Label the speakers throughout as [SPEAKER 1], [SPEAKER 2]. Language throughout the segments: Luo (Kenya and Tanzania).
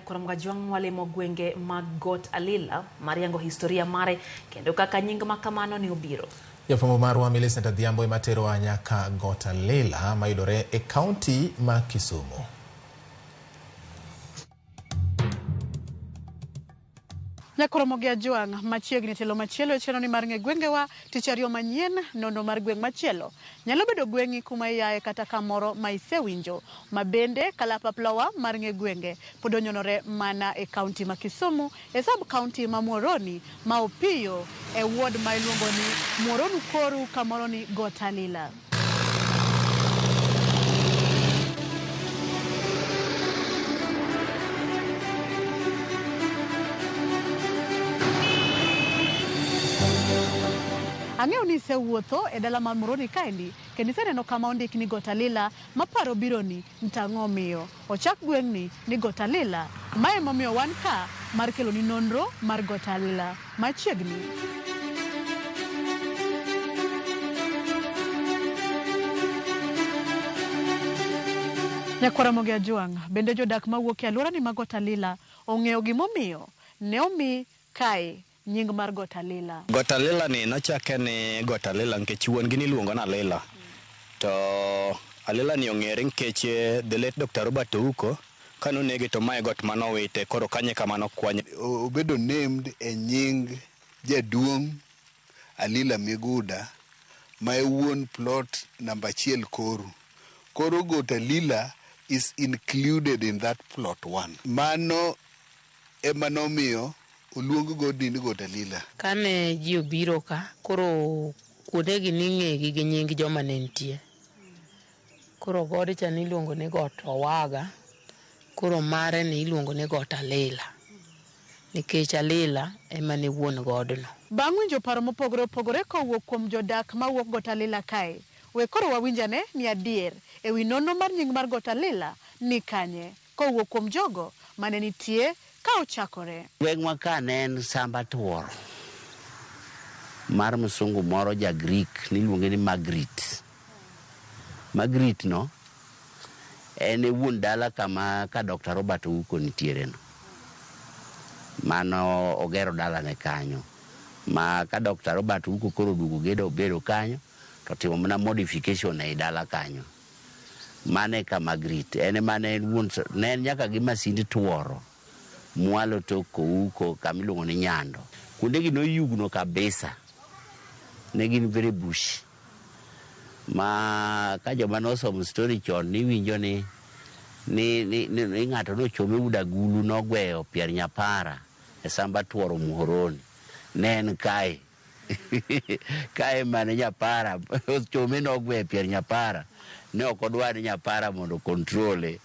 [SPEAKER 1] Nyakwar Mgajwang' walimo gwenge mag Got Alila mar yango historia mare kendo kaka nying ma kamano ne obiro.
[SPEAKER 2] Jafwambo marwa Millicent Adhiambo ema terowa nyaka Got Alila mayudore e kaunti ma Kisumu.
[SPEAKER 3] Nyakoromogi Ajwang' machiegni telo machielo e chenro ni mar ng'e gwengewa tich ariyo manyien nono mar gweng' machielo nyalo bedo gweng'i kuma iaye kata kamoro ma isewinjo ma bende kalapaplowa mar ng'e gwenge pod onyonore mana e kaunti ma Kisumu e sub kaunti ma Muhoroni ma Opiyo e ward ma iluongo ni Muhoroni Koru kamoro ni Got Alila. Ang'eyo ni isewuotho e dala mar Muhoroni kaendi kendo iseneno kama ondik ni Got Alila ma paro bironi ni tang'o miyo ochak gweng'ni ni Got Alila. Mae emomiyo wan ka mar keloni nonro mar Got Alila machiegni. Nyakwar Ramogi Ajwang', bende jodak mawuok e alworani mar Got Alila ong'eyo gimomiyo ne omi kae nying mar Got Alila.
[SPEAKER 4] Got Alila ni nochake ni Got Alila nikech wuon gi niluongo ni Alila. To Alila ni ong'ere nikech the late Dr. Robert Ouko kanonege to mae got manowite koro kanyo e kama nokwanye.
[SPEAKER 5] Obedo named e nying jaduong' Alila Miguda ma e wuon plot namba achiel Koru. Koro Got Alila is included in that plot one. Mano ema nomiyo oluong godni ni Got Alila.
[SPEAKER 6] Kane ji obiro ka, koro kuondegi ning'egi gi nying joma ne nitie. Koro godcha niluongo ni Got Owaga, koro mare ni iluongo ni Got Alila. Nikech Alila ema ne wuon godno.
[SPEAKER 3] Bang' winjo paro mopogore opogore kowuok kuom jodak mawuok Got Alila kae, we koro wawinj ane ni adier e wi nonro mar nying mar Got Alila ni kanye kowuok kuom jogo mane nitie ka ochakore.
[SPEAKER 7] Gweng'wa ka ne en samba tuoro mar msungu moro ja Greek niluonge ni Margaret. Margaret no en e wuon dala kama ka Dr. Robert Ouko nitiere no. Mano ogero dalane kanyo. Ma ka Dr. Robert Ouko koro oduogo gedo obedo kanyo to timo mana modification ei dala kanyo. Mano e ka Margaret. En ema ne en wuon ne en nyaka gi masind tuoro mwalo tok Ouko kama iluongo ni Nyando. Kuondegi noyugno kabisa. Ne gin very bush. Ma ka joma nosomo story chon niwinjo ni ni ni, ni, ni ng'ato nochome ud agulu nogweyo pier nyapara e samba tuoro Muhoroni. Ne en kae. Kae mane nyapara ochome nogweyo pier nyapara. Ne ok odwar ni nyapara mondo control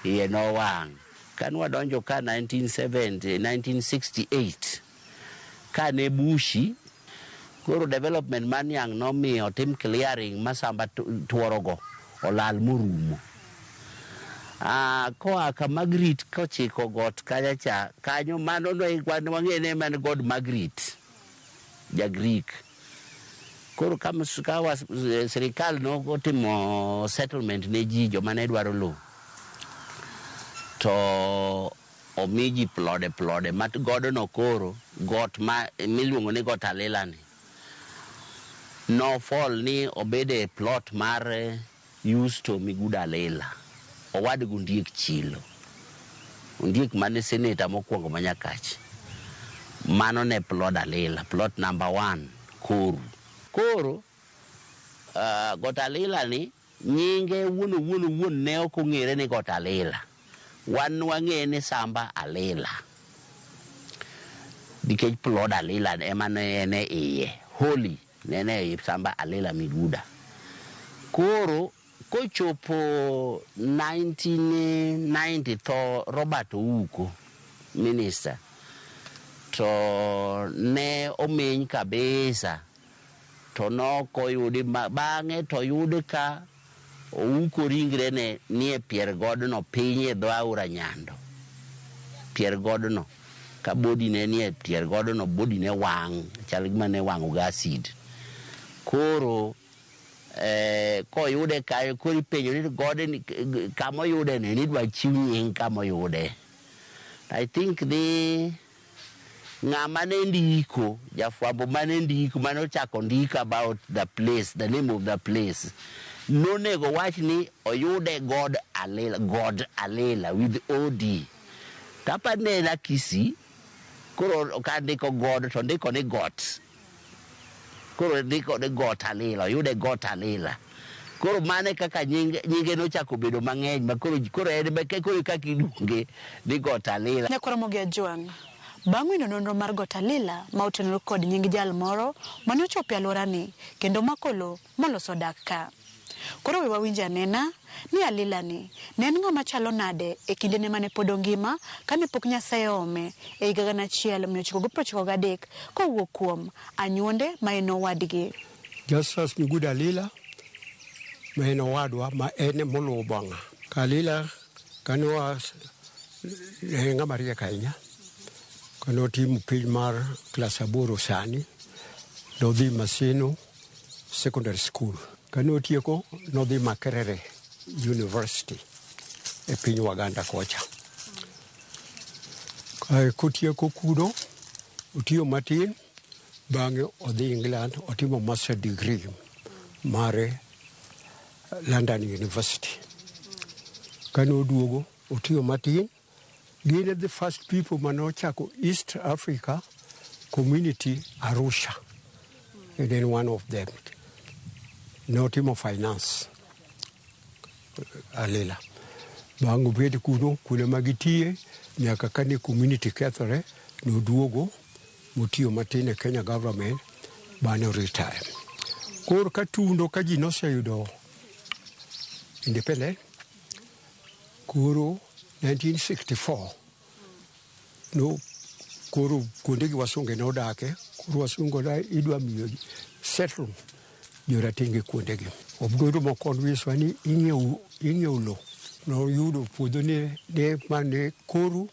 [SPEAKER 7] iye nowang'. Kane wadonjo ka 1970, 1968 kane bushi koro development mar niang' nomiyo otim clearing ma samba tuorogo olal morumo. Koa ka Margaret kochiko got kacha cha kanyo mano ne wang'e ni en god Margaret ja Greek. Koro ka sirikal notimo settlement ne ji joma ne dwaro lowo to omi ji plode plode ma godno koro got ma miluongo ni Got Alila ni nofol ni obede plot mar Yusto Miguda Alila owad gi Ondiek Chilo. Ondiek mane seneta mokwongo ma Nyakach. Mano ne plod Alila, plot number 1 Koru. Koro Got Alila ni nyinge wuon owuon owuon ne ok ong'ere ni Got Alila. Wan wang'eye ni Samba Alila. Nikech plod Alila ema ne en e iye. Holy ne en e Samba Alila Miguda. Koro kochopo 1990 tho Robert Ouko minister to ne omeny kabisa to nokoyudi bang'e to yud ka Ouko ringrene nie pier godno piny e dho aora Nyando. Pier godno ka body ne nie pier godno body ne wang' chal gima ne wang'o gi acid. Koro koyude kayo koro ipenjo ni gode ni kama oyude ni nidwa chiw nying kama oyude. I think ni ng'ama ne ndiko, jafwambo mane ndiko, mane ochako ndiko about the place, the name of the place, nonego wach ni oyude God Alila, God Alila with OD. Tapa ne en Akisi, koro ka ndiko God to ndiko ni got. Koro ndiko ni Got Alila, oyude Got Alila. Koro mane kaka nyinge nochako bedo mang'eny ma koro koro en koro kaka iluonge ni Got Alila.
[SPEAKER 3] Nyakoromogi Ajwang'. Bang' winjo nonro mar Got Alila ma otenore kod nying jal moro mane ochopo e alworani kendo mako lo moloso dak ka. Koro we wawinj anena ni Alila ni ne en ng'ama chalo nade e kindene mane pod ongima kane pok Nyasaye oome e higa 1993 kowuok kuom anyuonde ma en owadgi.
[SPEAKER 8] Justus Miguda Alila ma en owadwa ma en moluwo bang'a. Alila kane wa en ng'ama riek ahinya. Kane otimo penj mar klas aboro sani, nodhi Maseno Secondary School. Kane otieko, nodhi Makerere University e piny Waganda kocha. Kae kotieko kuno, otiyo matin, bang'e odhi England otimo master degree mare London University. Kane oduogo, otiyo matin, gin e the first people manochako East Africa Community Arusha. And then one of them. Notimo finance. Alila. Bang' obet kuno, kuno ma gitiye, nyaka kane community kethore, noduogo, motiyo matin e Kenya government, bang'e retire. Koro ka tundo ka ji noseyudo independent, koro 1964 no koro kuonde gi wasunge nodake, koro wasungu da idwa miyo settle joratenge kuondegi. Obedo mokonwiswa ni ing'iewo lo. Noyudo puodho ne mane Koru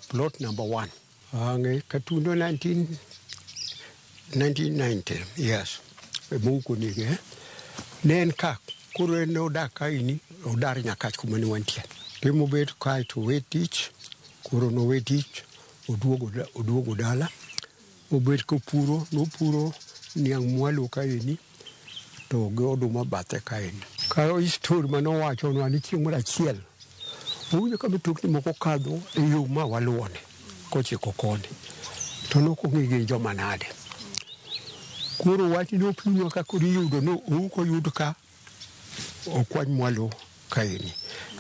[SPEAKER 8] plot number 1. Bang'e katundo 1990, yes, Mouko nige. Ne en ka, koro en nodak kaini, odar Nyakach kuma ne wantie. Timo bet kae to we tich, koro nowe tich, oduogo dala. Obet kopuro, nopuro niang' mwalo kaeni, to gi oduma bathe kaeni. Ka histori manowachonwa ni chieng' moro achiel, owinjo ka mitokni moko kadho e yo ma waluwoni, kochiko koni. To nokong'e gin joma nade. Koro wach nopimwa ka koro iyudo ni Ouko oyud ka okwany mwalo kaeni.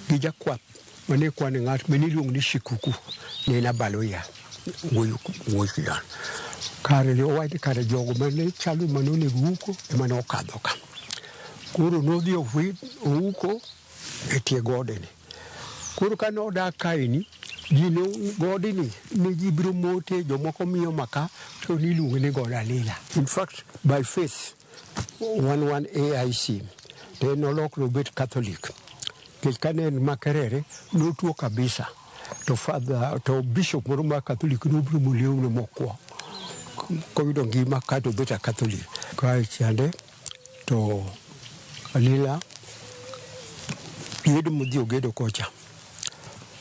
[SPEAKER 8] Gi jakwath mane kwane ng'at mane iluongo ni Shikuku, ne en Abaloya, wuoyi kijana. Kare ne owach ni kare jogo mane chalo mane onego Ouko ema ne okadho ka. Koro nodhi Ouko e tie godeni. Koro kane odak kaeni, ji ne godini ne ji biro mote, jomoko miyo maka, to niluonge ni God Alila. In fact, by faith, 11 AIC, to en nolokre obet Catholic. Nikech kane en Makerere, notuo kabisa. To father, to bishop moro mar Catholic nobiro molewne mokwo. Koyudo ngima kato obet a Catholic. Kae chande, to Alila, gedo modhi ogedo kocha.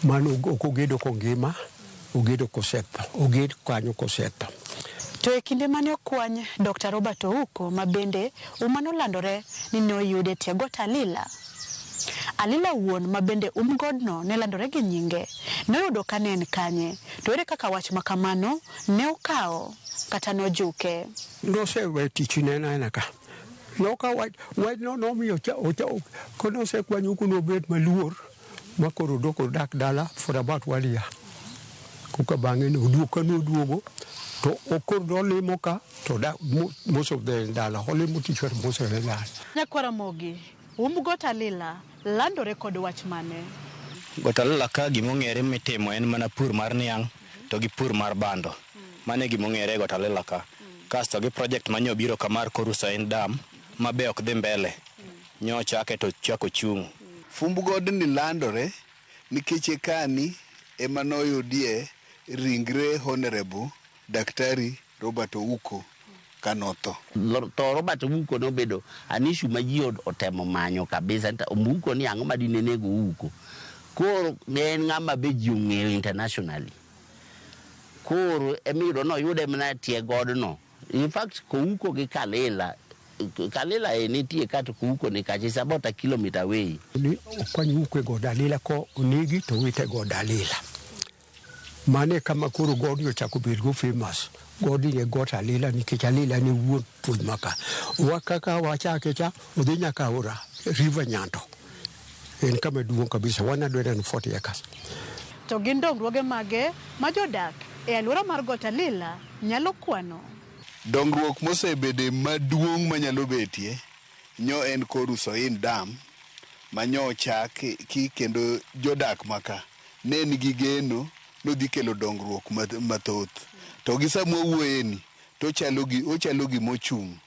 [SPEAKER 8] Mano ok ogedo kongima, ogedo kosetho. Oged kanyo kosetho.
[SPEAKER 3] To e kinde mane okwany Dr. Robert Ouko ma bende uma nolandore ni ne oyude e tie got Alila. Alila wuon ma bende godno ne landore gi nyinge, noyudo ka ne en kanye, to ere kaka wach ma kamano ne okawo kata nojuke.
[SPEAKER 8] Nosewe tich ne en ka. Noka wach no nomiyo konosekwanyo Ouko nobet maluor ma koro odok odak dala for about 1 year. Koka bang'e noduogo, kanoduogo to okoro nolimo ka to da, most of the dala, olimo tich kar most of the dala.
[SPEAKER 3] Nyakwaramogi, got Alila landore kod wach mane?
[SPEAKER 4] Got Alila ka gimong'ere mitimo en mana pur mar niang' to gi pur mar bando. Mano e gimong'ere e Got Alila ka. Kasto gi project manyo biro ka mar Koru Sain Dam ma be ok dhi mbele. Nyochake to chako chung'.
[SPEAKER 5] Fumb godni landore nikech kani ema noyudie ringre Honorable Daktari Robert Ouko kanotho.
[SPEAKER 7] To Robert Ouko nobedo an issue ma ji otemo manyo kabisa. Ouko ni ang'o madine nego Ouko. Koro ne en ng'ama be ji ong'eyo internationally. Koro emiyudo noyude mana e tie godno. In fact, Kouko gi Kalila, Kalila e nitie ka to Kouko ni kacha, is about a kilometer away.
[SPEAKER 8] Ni okwany Ouko e God Alila ko onegi to owite e God Alila. Mano e kama koro godni ochako bedo go famous. Godni e got Alila nikech Alila ne wuon puodh maka. Wa kaka wachake cha odhi nyaka aora River Nyando. En kama duong' kabisa 140 acres.
[SPEAKER 3] To gin dongruoge mage ma jodak e alwora mar Got Alila nyalo kwano?
[SPEAKER 5] Dongruok mosebede maduong' manyalo betie nyo en Koru Soin Dam manyo ochaki kendo jodak maka ne nigi geno nodhi kelo dongruok mathoth. To gi sama wawuoyeni to ochalo gimochung'.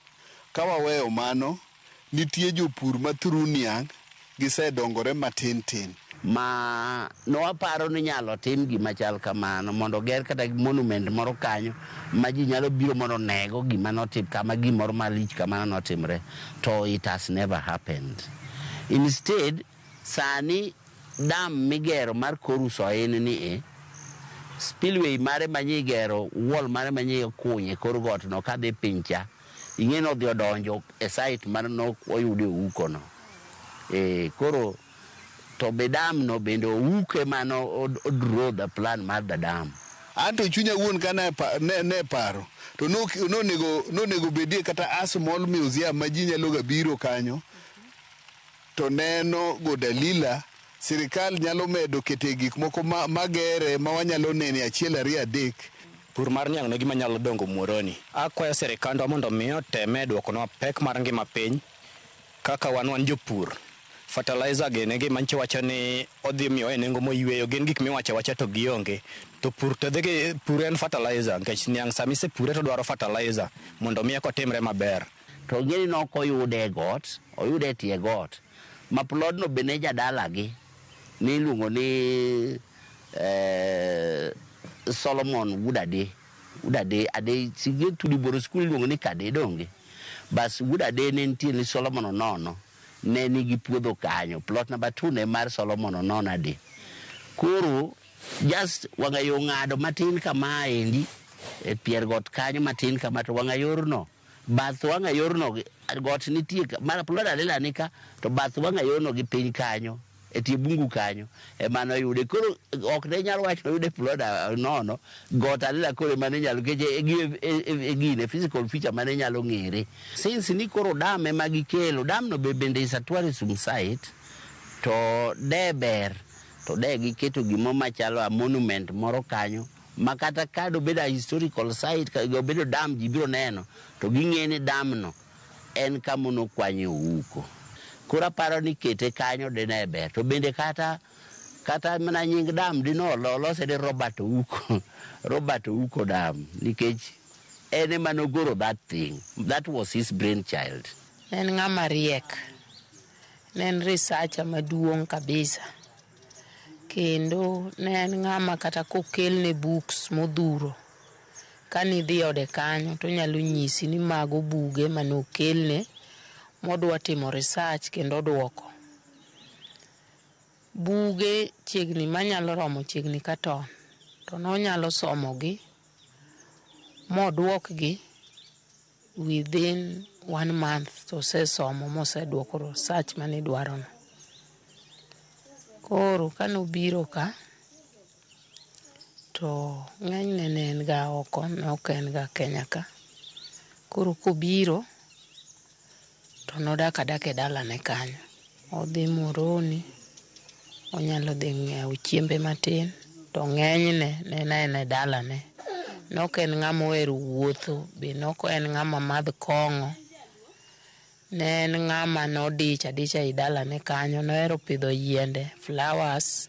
[SPEAKER 5] Ka waweyo mano, nitie jopur ma through niang' gisedongore matin tin.
[SPEAKER 7] Ma nowaparo ni nyalo tim gima chal kamano mondo oger kata monument moro kanyo ma ji nyalo biro mondo onego gima notim kama gimoro malich kamano notimre, to it has never happened. Instead, sani dam migero mar Koru Soin ni e spillway mare manye igero, wall mare manye okunye kor got no kadhi piny cha, ing'e ni odhi odonjo e site mar no oyude Ouko no. Koro to be dam no bende Ouko ema no draw the plan mar the dam.
[SPEAKER 5] Anto chunya wuon ka ne paro to nonego bedie kata a small museum ma ji nyalo ga biro kanyo to neno God Alila. Sirikal nyalo medo kete gik moko magere ma wanyalo nene achiel ariyo adek.
[SPEAKER 4] Pur mar niang' ne gima nyalo dongo Muhoroni. Akwayo sirikandwa mondo mi oteme duokonwa pek mar ngima piny kaka wan jopur. Fertilizer gi ne gima nyicho wacho ni odhi miyo e nengo moyweyo, gin gik miwacho awacha to gionge. To pur to dhi pur en fertilizer nikech niang' sama isepure to dwaro fertilizer mondo mi eka otimre maber.
[SPEAKER 7] To ng'eni ne ok oyude e got, oyude e tie got. Ma plodno be ne jadalagi ni iluongo ni Solomon Wudade. Wudade, Ade, sige Tudiboro school iluongo ni Kade donge. Bas Wudade ne nitie ni Solomon Onono. Ne nigi puodho kanyo. Plot number 2 ne mar Solomon Onono Ade. Koro just wang'ayo ng'ado matin kama endi e pier got kanyo matin kama to wang'ayorno. Bath wang'ayorno got nitie mar plot Alila ni ka to bath wang'ayorno gi piny kanyo e tie bungu kanyo ema noyude. Koro ok ne nyal wach noyude plot nono got Alila koro ema ne nyalo nikech e gine physical feature mane nyalo ng'ere. Since ni koro dam ema gikelo, dam no bende is a tourism site to de ber to de giketo gimo machalo a monument moro kanyo ma kata ka dobedo a historical site ka obedo dam ji biro neno to ging'e ni dam no en kama nokwanye Ouko. Koro aparo ni kete kanyo dine ber. To bende kata mana nying dam dino olose ni Robert Ouko. Robert Ouko dam nikech en ema nogoro that thing. That was his brainchild.
[SPEAKER 6] Ne en ng'ama riek. Ne en researcher maduong' kabisa. Kendo ne en ng'ama kata kokelne books modhuro. Kanidhi ode kanyo to onyalo nyisi ni mago buge manokelne modwa timo research kendo oduoko. Buge chiegni manyalo romo chiegni ka ton. To nonyalo somogi moduokgi within 1 month to osesomo moseduoko research manidwarono. Koro kanobiro ka to ng'enyne ne en ga oko, ne ok en ga Kenya ka. Koro kobiro to nodak adaka e dalane kanyo. Odhi Muhoroni, onyalo dhi ng'iewo chiembe matin to ng'enyne ne en aena e dalane. Ne ok en ng'ama ohero wuotho, be ne ok en ng'ama madh kong'o. Ne en ng'ama nodich adicha e dalane kanyo, nohero pidho yiende, flowers.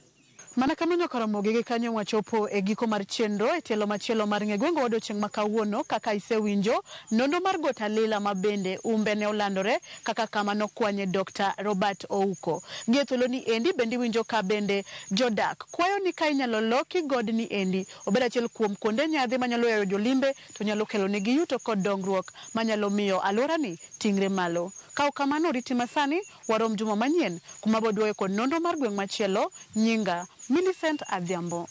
[SPEAKER 3] Mana kamano karamogi gi kanyo wachopo e giko mar chenro e tielo machielo mar ng'e gwenge odiochieng' ma kawuono kaka isewinjo nonro mar Got Alila ma bende umbe ne olandore kaka kama nokwanye Dr. Robert Ouko. Gi e thuolo ni endi bende iwinjo ka bende jodak kwayo ni ka inyalo loki godni endi obed achiel kuom kuonde nyadhi manyalo yayo jolimbe to nyalo kelo negi yuto kod dongruok manyalo miyo alworani ting're malo. Ka ok kamano oriti masani warom juma manyien kuma boduoke kod nonro mar gweng' machielo. Nyinga Millicent Adhiambo.